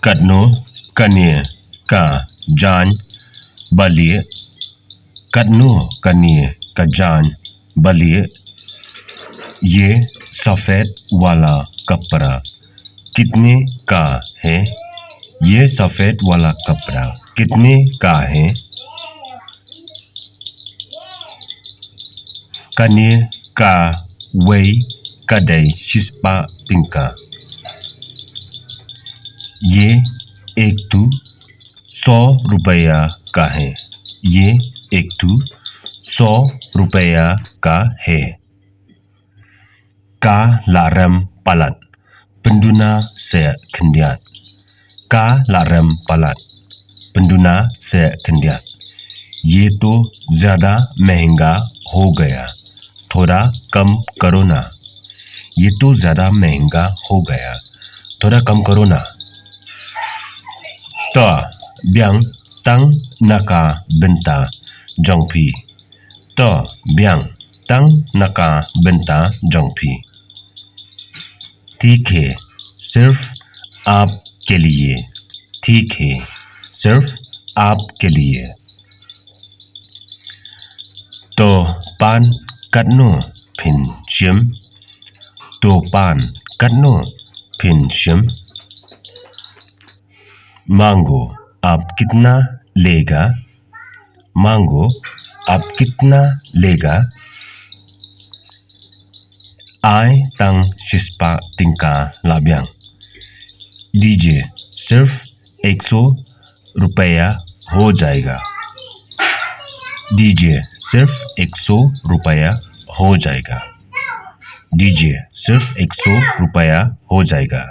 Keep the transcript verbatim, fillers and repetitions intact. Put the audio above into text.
Katno kane ka jaiñ ba lieh? Katno kane ka jaiñ ba lieh? ये सफेद वाला कपड़ा कितने का है? ये सफेद वाला कपड़ा कितने का है? Kane kawei ka dei shispah tyngka. ये एक ठू सौ रुपया का है। ये एक ठू सौ रुपया का है। Ka la rem palat, pynduna seh khyndiat. Ka la rem palat, pynduna seh khyndiat. ये तो ज़्यादा महंगा हो गया, थोड़ा कम करो ना। ये तो ज़्यादा महंगा हो गया, थोड़ा कम करो ना। To biang tang na ka bynta jong phi. To biang tang na ka bynta jong phi. ठीक है, सिर्फ आपके लिए। ठीक है, सिर्फ आपके लिए। To pan katno phin shim? To pan katno phin shim? मैंगो, आप कितना लेगा? मैंगो, आप कितना लेगा? Ai tang shispah tyngka la biang. दीजिए, सिर्फ एक सौ रुपया हो जाएगा। दीजिए, सिर्फ एक सौ रुपया हो जाएगा। दीजिए, सिर्फ एक सौ रुपया हो जाएगा।